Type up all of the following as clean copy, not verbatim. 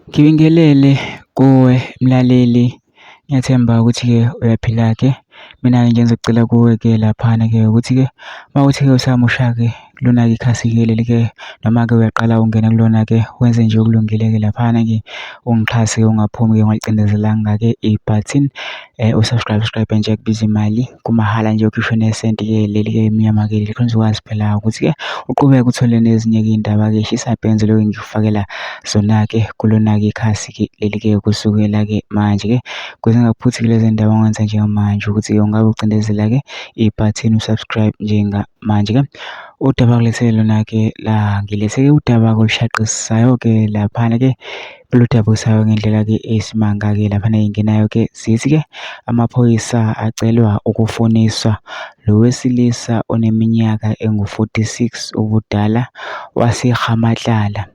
Ngibingelele kuwe mlaleli, ngiyathemba ukuthi-ke uyaphila-ke. Mina-ke nje engizocela kuwe-ke laphana-ke ukuthi-ke uma kuwukuthi-ke usamusha-ke kulona-ke ikhasi-ke leli-ke noma-ke uyaqala ungena kulona-ke wenze nje okulungile-ke laphana-ke ungixhase-ke ungaphumi-ke ungalicindezelanga-ke ibhathini u-subscribe subscribe nje kubiza imali kumahhala nje ukhishwe nesenti-ke leli-ke emnyama-ke leli khona uzokwazi phela ukuthi-ke uqhubeke uthole nezinye-ke iy'ndaba-ke shisa bhenze lokhu ngikufakela zona-ke kulona-ke ikhasi-ke leli-ke kusukela-ke manje-ke kuze ngingakuphuthi-ke lezi ndaba ongenza njengamanje ukuthi-ke ungabe ucindezela-ke ibhathini u-subscribe njengamanje-ke. Udaba ngilethele lona-ke la ngiletheke udaba olushaqisayo-ke laphana-ke oludabukisayo ngendlela-ke eyisimanga-ke laphana ey'ngenayo-ke zithi-ke amaphoyisa acelwa ukufuniswa lo wesilisa oneminyaka engu-46 ubudala waseGa-Matlala.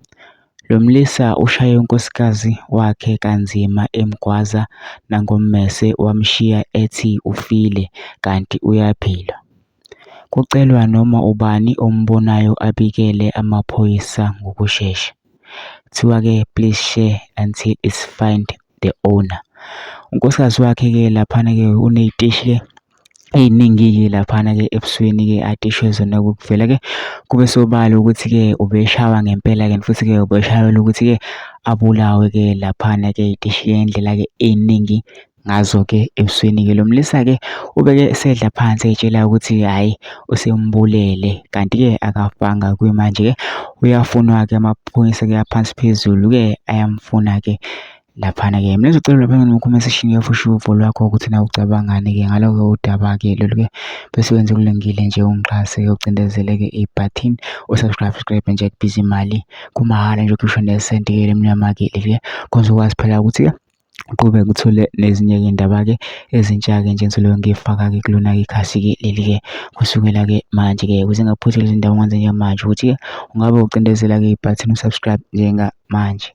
Lo mlisa ushaye unkosikazi wakhe kanzima emgwaza nangommese wamshiya ethi ufile kanti uyaphila. Kucelwa noma ubani ombonayo abikele amaphoyisa ngokushesha. Kuthiwa-ke please share until it's find the owner. Unkosikazi wakhe-ke laphana-ke uney'teshi-ke ey'ningi-ke laphana-ke ebusweni-ke atishwe zona kuvela-ke kube sobala ukuthi-ke ubeshawa ngempela-ke futhi-ke ubeshayelwa ukuthi-ke abulawe-ke laphana-ke iy'teshi ngendlela-ke ey'ningi ngazo-ke ebusweni-ke. Lo mlisa-ke ubeke esedla phansi ey'tshela ukuthi hhayi usembulele kanti-ke akafanga kuyimanje-ke uyafunwa-ke amaphoyisa-ke aphansi phezulu-ke ayamfuna-ke laphana-ke. Mina ngizocela laphana kuma-comment section uyafusha uvo lwakho ukuthi nawe ucabangani-ke ngaloko udaba-ke lolu-ke bese wenza okulungile nje ungixhase-ke ucindezele-ke ibhathini u-subscribe subscribe nje kubiza imali kumahhala nje ukhishwe nesenti-ke lemnyama-ke leli-ke khona uzokwazi phela ukuthi-ke uqhubeke uthole nezinye-ke iy'ndaba-ke ezintsha-ke nje engizobe ngiy'faka-ke kulona-ke ikhasi-ke leli-ke kusukela-ke manje-ke ukuze ngingaphuthi lezi ndaba ongenza njengamanje ukuthi-ke ungabe ucindezela-ke ibhathini u-subscribe njengamanje.